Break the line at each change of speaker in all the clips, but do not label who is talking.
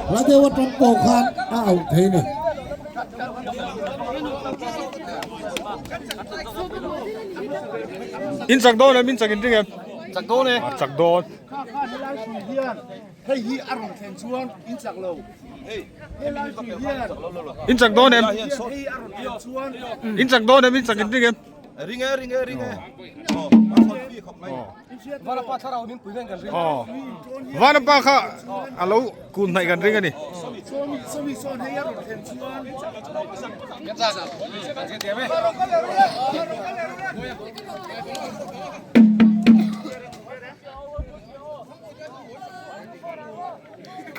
Hla deuh atang pawh khan a auh thei ni.
In chak dawn em? In chak in ring em?
Chak dawn e.
A chak dawn.
Kha kha helai hrui hian hei hi a rawn thlen chuan in chak lo. Helai hrui hian
In chak dawn em?
hei a rawn thlen chuan
In chak dawn em? In chak in ring em?
Ring e, ring e, ring e. Vanapa thlarau min pui ngen kan ring.
Aw. Vanapa kha a lo kun hnaih kan ring a ni.
Sawmi sawmi sawn hei a rawn thlen chuan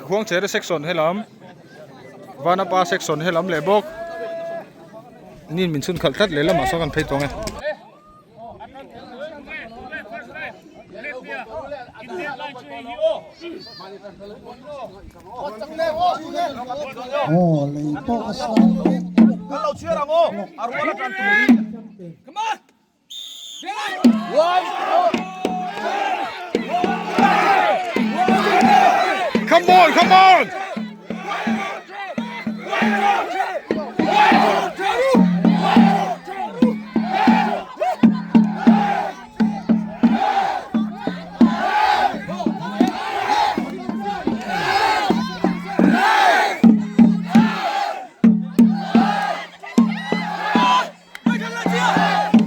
Khuangchere section helam Vanapa section helam leh bawk. Nin min chhun khalh tlat leh lamah sawn kan phei tawng e.
Aw lei pawh a sang mek
Kan lo chhiar ang aw, a rual a tan tur.
Come on, come on!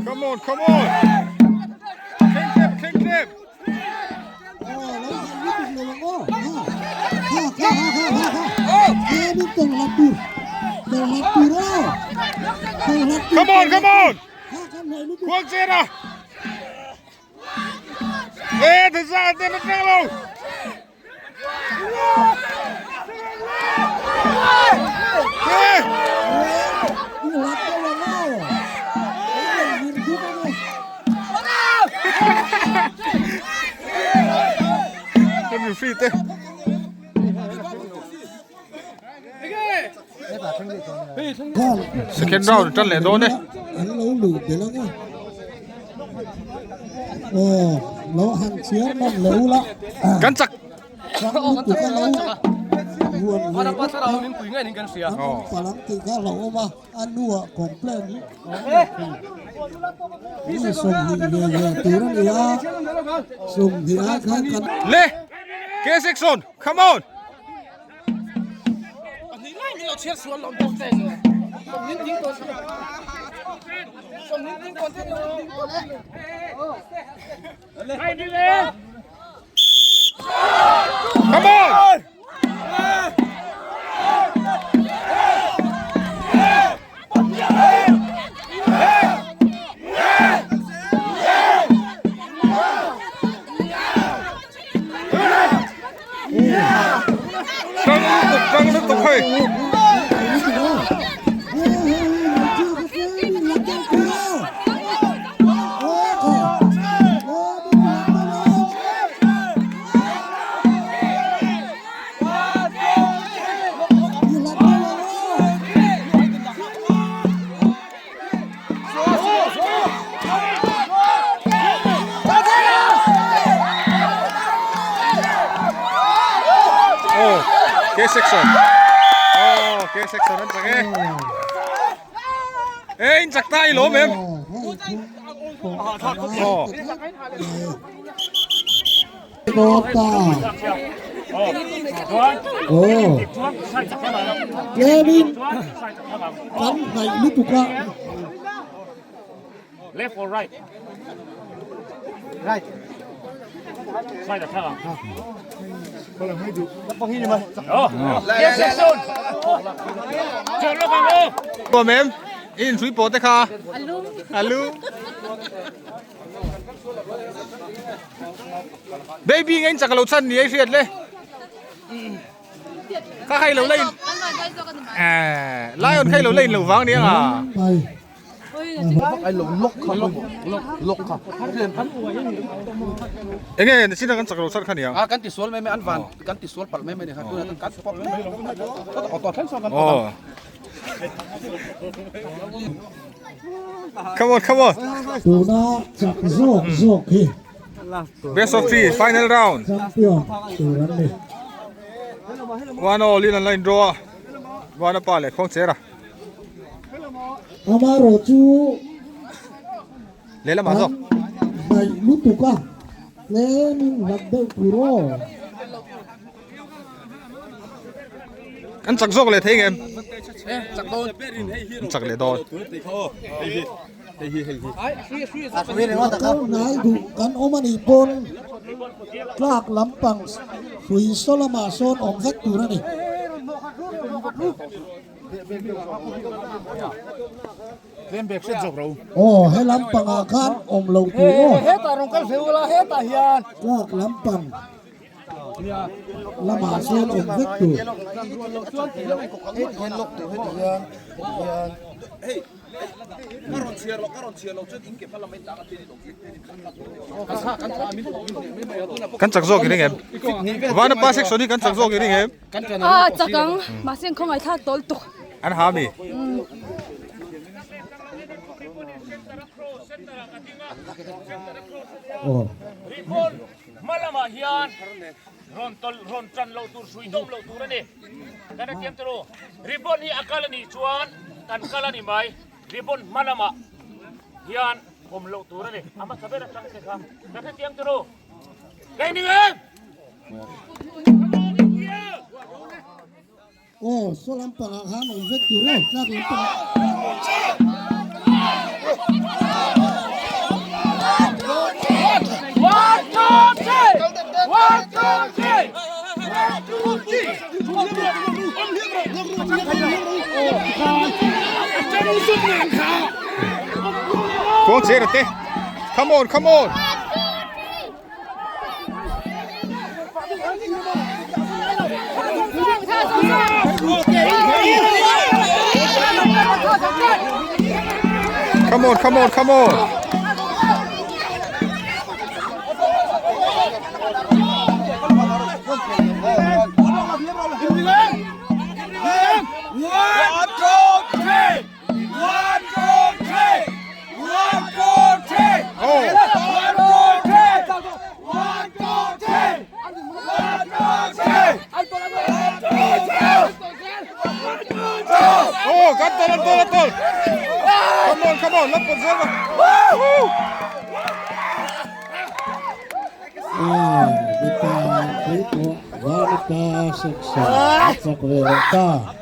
Come on, come on! Thleng tep, thleng tep! Come on, come on! Khuang chen a! Ê, thật ra tên nó trăng lâu! Ê! Em free te. Second round tan leh dawn e.
An lo luh belh ang a. Aw, lo han chhiar man lo la.
Kan chak.
Chak lutuk a lo huan ve bawk a. An awm palh ang tih kha a hlauhawm a, a hnuah complaint a awm leh thin. Hei 20 ve ve tur a ni a, 20 ah khan kan.
Le! K section, come on! Come on! Rang lutuk, rang lutuk hei. Oh, K section. Oh, K section an chak e. E in chak ta i lawm em? Oh.
Aw tlemin kan hnaih lutuk a.
Left or right? Right. Side attack.
Tuam em? I inhrui pawh te kha? Alu. Alu. Baby nge in chak lo chhan ni ei hriat le. Kha khai lo lein. Eh, lion khai lo lein lo vang ni anga.
Ai lo lok kha lok lok kha.
Enge ni sina kan chak lo chhan kha ni ang.
A kan ti sual mai mai an van kan ti sual palh mai mai ni kha tuna kan pawp mai. Auto thleng sawn kan
Oh. Come on, come on.
Tuna chak zawk zawk hi.
Best of three, final round.
Champion tur an ni.
One all in an la in draw a Vanapa leh Khuangchera.
Amaherawh chu
Lehlamah zawk.
An hnaih lutuk a, tlemin hlat deuh tur aw.
An chak zawk leh thei ngem?
Chak dawn.
An chak leh dawn.
Kal hnai duh kan awm a nih pawn tlak lampang hrui saw lamah sawn awm vek tur a ni. Aw he lampangah khan awm lo tur aw. Tlak lampang lamah sawn awm vek tur.
Kan chak zawk i ring em? Vanapa section hi kan chak zawk i ring em?
A chak ang, mahse an khawngaih thlak tawl tuk.
An ha mi?
Hma lamah hian rawn tawlh rawn tan loh tur hrui dawm loh tur a ni. Kan a tiam tawh u. Ribbon hi a kal a nih chuan kan kal a ni mai. Ribbon hma lamah hian awm loh tur a ni. A hmasa ber atang te kha kan hre tiam tawh u. Kei ning em?
Aw, saw lampangah khan awm vek tur aw, tlak lampangah.
Khuang che rate. Come on, come on. Come on, come on, come on. Oh, kan tol, an tol, an tol. Come on, come on, la pawt zel va. Woo!
Ah, mipa pui pawh Vanapa section a chak ve leh ta.